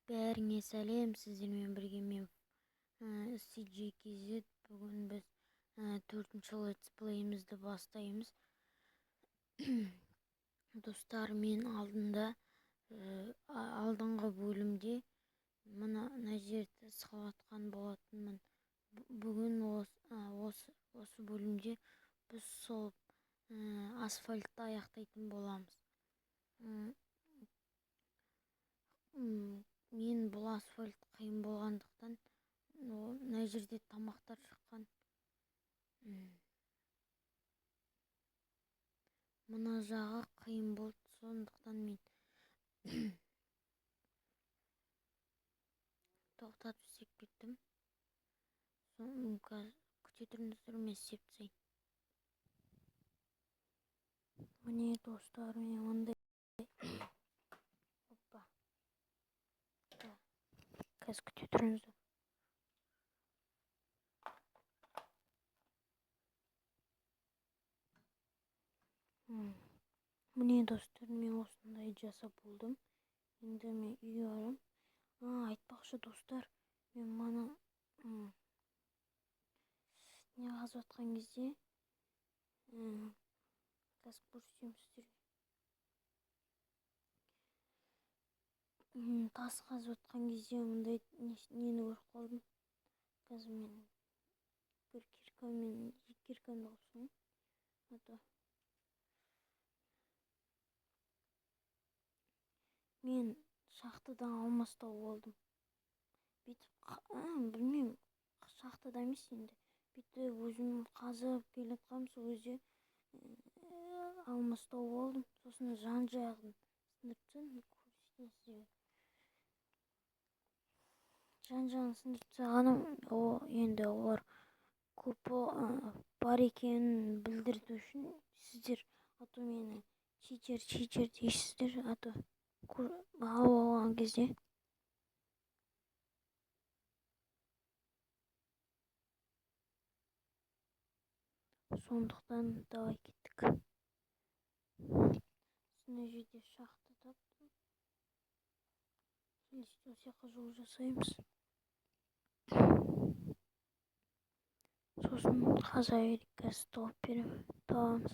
Бәріңе сәлем, сіздермен бірге мен CJKZ. Бүгін біз төртінші летсплейімізді бастаймыз. Достар, мен алдында алдыңғы бөлімде мына жерді салатқан болатынмын. Бүгін осы бөлімде біз сол асфальтты аяқтайтын боламыз. Мен бұл асфальт қиын болғандықтан мына жерде тамақтар шыққан. Мына жағы қиын болды, сондықтан мен тоқтатып істеп кеттім. Күте тұрыңыздар, мен істеп тастайын. Міне достар, мен мындай опа. Қазір күте тұрыңыздар. Міне достар, мен осындай жасап болдым. Енді мен үйге барамын. Айтпақшы достар, мен мана не қазып жатқан кезде, қазір көрсетемін сіздерге. Тас қазып жатқан кезде мындай нені көріп қалдым. Қазір мен бір киркамен, екі киркамды алып салайын. А то мен шахтадан алмас тауып алдым. Бүйтіп, білмеймін, шахтада емес енді. Бүйтіп өзім қазып келе жатқанмын, сол кезде алмас тауып алдым. Сосын жан-жағын сындырып тастадым, көрсетейін сіздерге. Жан-жағын сындырып тастағаным, енді олар көп бар екенін білдірту үшін сіздер, а то мені читер, читер дейсіздер, а то алып алған кезде. Сондықтан давай кеттік. Мына жерде шахта таптым. Келесі осы жаққа жол жасаймыз. Сосын қаза берейік, қазір тауып беремін, табамыз.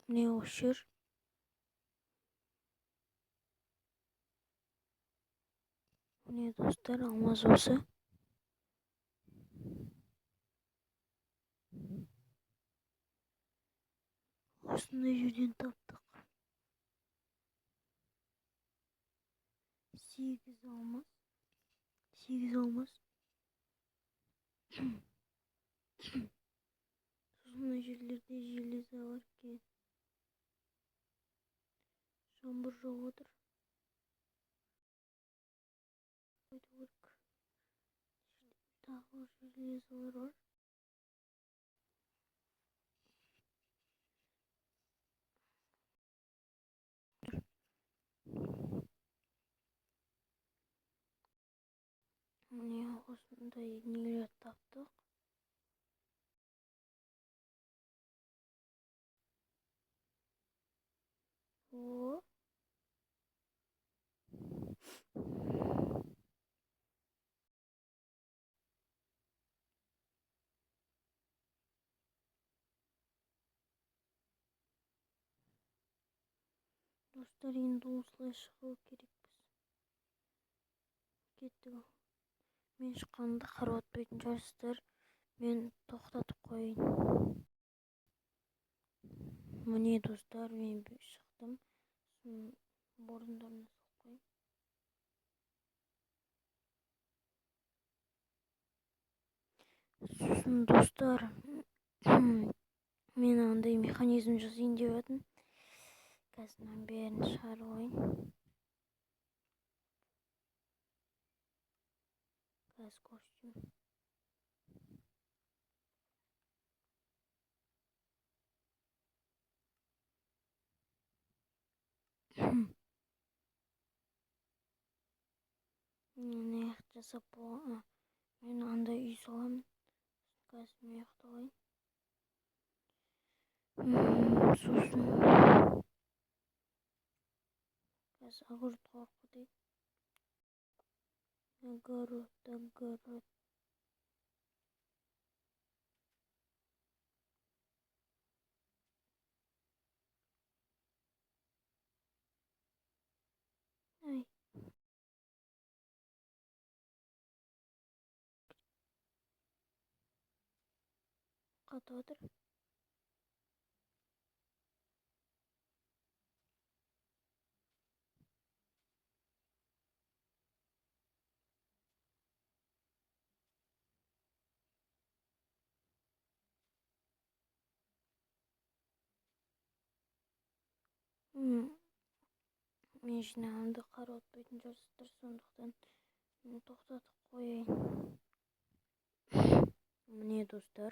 Міне осы жер. Міне достар, алмаз осы. Осындай жерден таптық. 8 алмаз. 8 алмаз. Сосын мына жерлерде железо бар екен. Жаңбыр жауып отыр. Қайту керек. Тағы железолар бар. Міне осындай нелер таптық. О. Достар, енді осылай шығу керекпіз. Кеттік. Мен шыққанымда қар батпайтын шығарсыздар. Мен тоқтатып қояйын. Міне достар, мен шықтым. Сосын орындарына салып қояйын. Сосын достар, мен андай механизм жасайын деп жатырмын. Қазір мынаның бәрін шығарып алайын. Қазір көрсетемін. Мына жақты жасап болған. Мен андай үй саламын. Қазір мына жақты алайын. Сосын қазір огородқа барып кетейік. Огород, огород. Ай, қатып жатыр. Мен жинағанымды қарап отпайтын шығарсыздар, сондықтан мен тоқтатып қояйын. Міне, достар,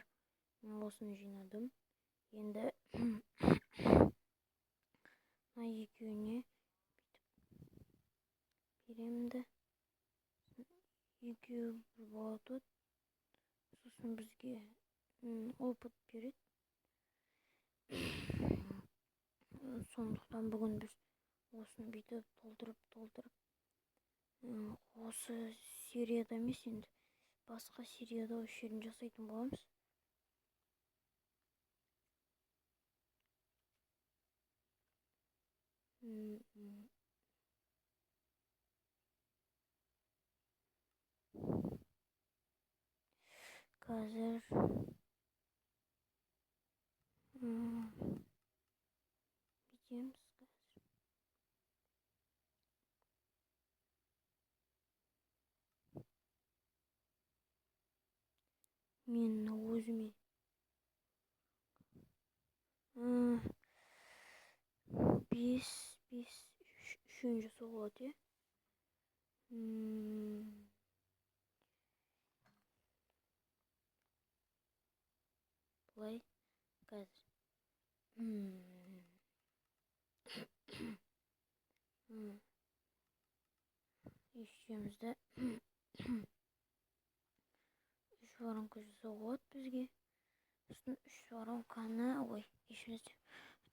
мен осыны жинадым. Енді мына екеуіне бүйтіп беремін де, екеуі бір бала туады, сосын бізге опыт береді. Сондықтан бүгін біз осыны бүйтіп толтырып толтырып, осы серияда емес, енді басқа серияда осы жерін жасайтын боламыз. Қазір бүйтеміз қазір. Мен өзіме бес, бес, үш, үшеуін жасауға болады, иә? Былай қазір. Үшеумізді үш воронка жасауға болады бізге. Сосын үш воронканы, ой, кешіріңіздер,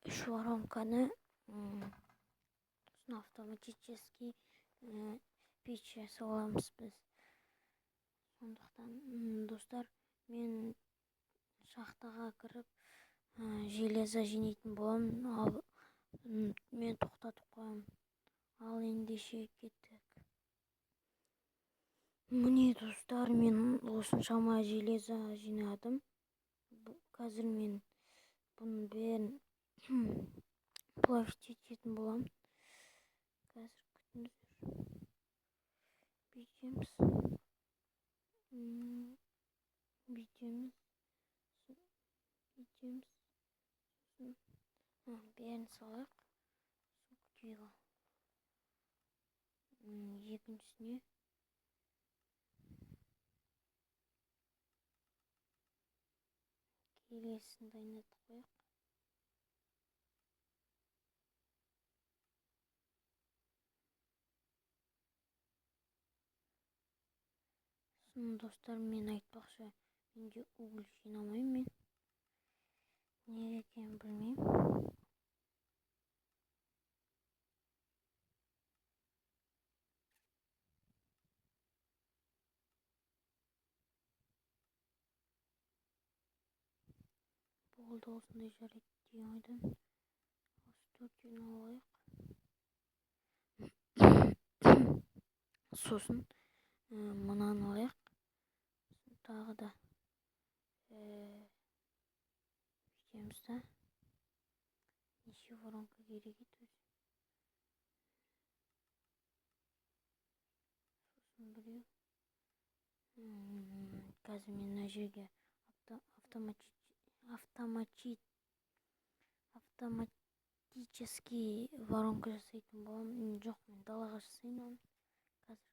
үш воронканы, сосын автоматический печь жасап аламыз біз. Сондықтан, достар, мен шахтаға кіріп, железо жинайтын боламын. Ал, мен тоқтатып қоямын. Ал ендеше кеттік. Міне, достар, мен осыншама железо жинадым. Қазір мен бұның бәрін плавить ететін боламын. Қазір күтіңіздер. Бүйтеміз. Бүйтеміз. Бүйтеміз. Сосын, бәрін салайық. Сосын күтейік ал. Екіншісіне келесін дайындатып қояйық. Сосын, достар, мен айтпақшы, менде уголь жинамаймын мен. Неге екенін білмеймін. Болды, осындай жарайды деген ойдан. Осы төртеуін алайық. Сосын, мынаны алайық. Сосын тағы да, бүйтеміз да. Неше воронка керек еді өзі? Сосын біреу. Қазір мен мына жерге автоматический воронка жасайтын боламын. Жоқ, мен далаға жасайын оны. Қазір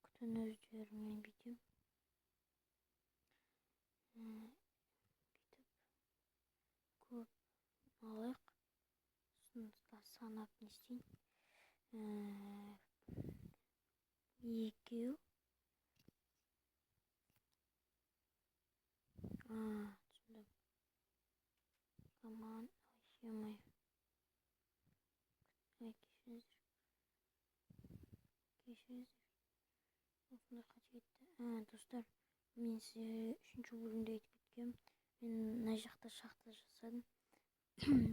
күтіңіздер, мен бүйтемін. Бүйтіп көп алайық. Сосын санап не істейін. Екеу. Түсіндім. Ё-моё. Ай, кешіріңіздер. Кешіріңіздер. Осындай қате кетті. Достар, мен сізге үшінші бөлімде айтып кеткенмін. Мен мына жақта шахта жасадым.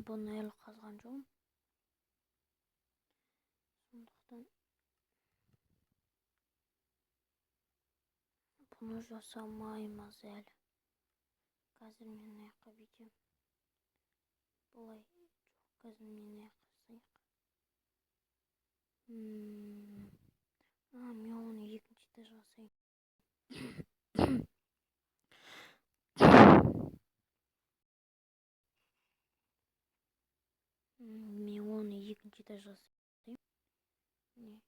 Бұны әлі қазған жоқпын. Сондықтан бұны жасамаймыз әлі. Қазір мен мына жаққа бүйтемін. Былай жоқ, қазір мен мына жаққа жасайық. Мен оны екінші этажға жасайын. Мен оны екінші этажға жасайын. Міне.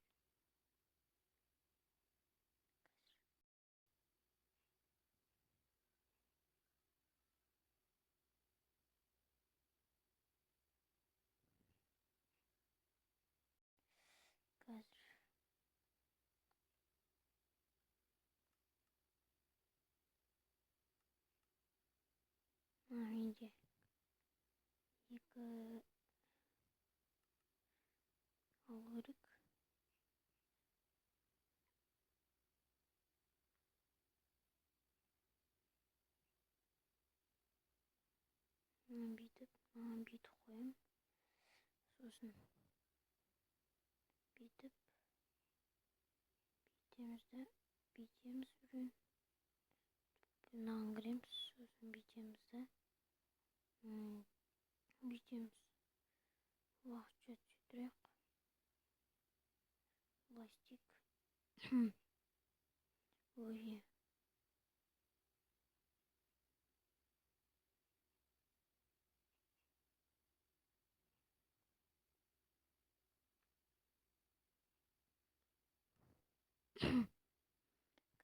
Қазір. Менде екі алу керек. Бүйтіп, мынаны бүйтіп қоямын. Сосын бүйтіп, бүйтеміз де, бүйтеміз біреуін. Мынаған кіреміз, сосын бүйтеміз де, бүйтеміз. Уақытша түсе тұрайық. Пластик. Ой.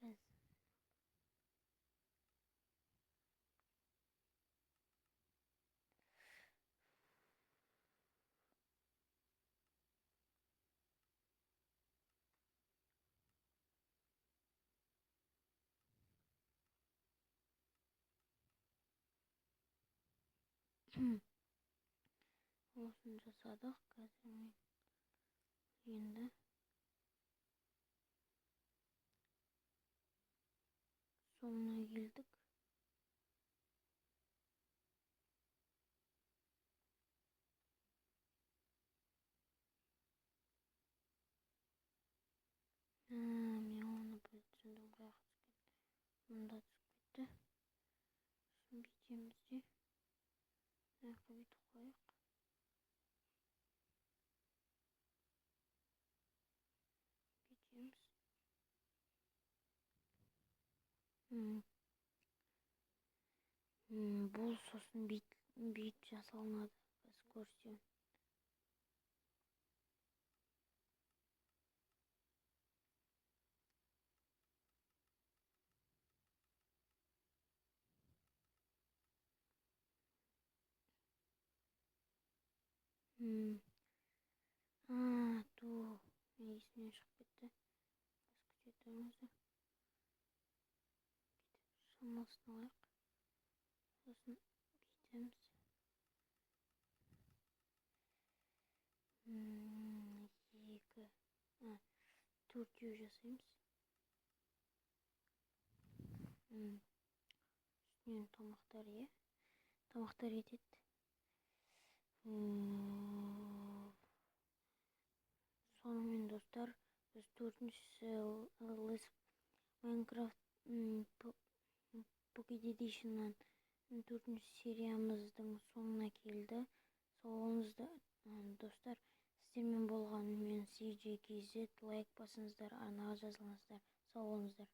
Қазір. Осыны жасадық. Қазір мен енді соңына келдік. Мен оны түсіндім, қаяққа түсіп кетті. Мында түсіп кетті. Сосын бүйтеміз де, мына жаққа бүйтіп қояйық. Бүйтеміз. Бұл сосын бүйтіп жасалынады. Қазір көрсетемін. Ту, мен есімнен шығып кетті. Қазір күте тұрыңыздар. Бүйтіп шамасын алайық. Сосын бүйтеміз. Екі, төртеу жасаймыз. Үстінен тамақтар, иә? Тамақтар кетеді. Сонымен, достар, біз төртіншісі Майнкрафт Pocket Edition'нан төртінші сериямыздың соңына келді. Сау болыңыздар, достар. Сіздермен болған мен CJKZ. Лайк басыңыздар, арнаға жазылыңыздар. Сау болыңыздар.